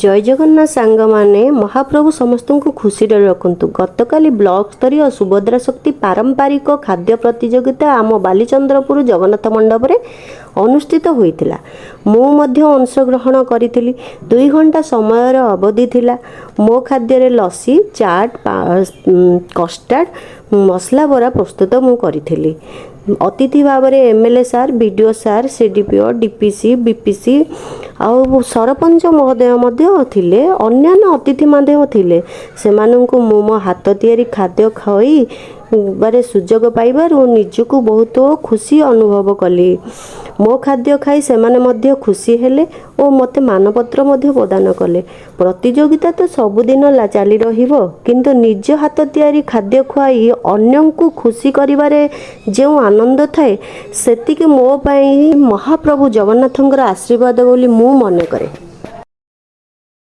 ଜୟ ଜଗନ୍ନାଥ ସାଙ୍ଗମାନେ, ମହାପ୍ରଭୁ ସମସ୍ତଙ୍କୁ ଖୁସିରେ ରଖନ୍ତୁ। ଗତକାଲି ବ୍ଲକ ସ୍ତରୀୟ ସୁଭଦ୍ରା ଶକ୍ତି ପାରମ୍ପରିକ ଖାଦ୍ୟ ପ୍ରତିଯୋଗିତା ଆମ ବାଲିଚନ୍ଦ୍ରପୁର ଜଗନ୍ନାଥ ମଣ୍ଡପରେ ଅନୁଷ୍ଠିତ ହୋଇଥିଲା। ମୁଁ ମଧ୍ୟ ଅଂଶଗ୍ରହଣ କରିଥିଲି। 2 ଘଣ୍ଟା ସମୟର ଅବଧି ଥିଲା। ମୋ ଖାଦ୍ୟରେ ଲସି, ଚାଟ୍, କଷ୍ଟାର୍ଡ଼, ମସଲା ବରା ପ୍ରସ୍ତୁତ ମୁଁ କରିଥିଲି। ଅତିଥି ଭାବରେ MLA sir, BDO sir, CDPO, DPC, BPC ଆଉ ସରପଞ୍ଚ ମହୋଦୟ ମଧ୍ୟ ଥିଲେ। ଅନ୍ୟାନ୍ୟ ଅତିଥି ମଧ୍ୟ ଥିଲେ। ସେମାନଙ୍କୁ ମୁଁ ମୋ ହାତ ତିଆରି ଖାଦ୍ୟ ଖୁଆଇବାରେ ସୁଯୋଗ ପାଇବାରୁ ନିଜକୁ ବହୁତ ଖୁସି ଅନୁଭବ କଲି। ମୋ ଖାଦ୍ୟ ଖାଇ ସେମାନେ ମଧ୍ୟ ଖୁସି ହେଲେ ଓ ମୋତେ ମାନପତ୍ର ମଧ୍ୟ ପ୍ରଦାନ କଲେ। ପ୍ରତିଯୋଗିତା ତ ସବୁଦିନ ଚାଲି ରହିବ, କିନ୍ତୁ ନିଜ ହାତ ତିଆରି ଖାଦ୍ୟ ଖୁଆଇ ଅନ୍ୟଙ୍କୁ ଖୁସି କରିବାରେ ଯେଉଁ ଆନନ୍ଦ ଥାଏ, ସେତିକି ମୋ ପାଇଁ ମହାପ୍ରଭୁ ଜଗନ୍ନାଥଙ୍କର ଆଶୀର୍ବାଦ ବୋଲି ମୁଁ ମନେ କରେ।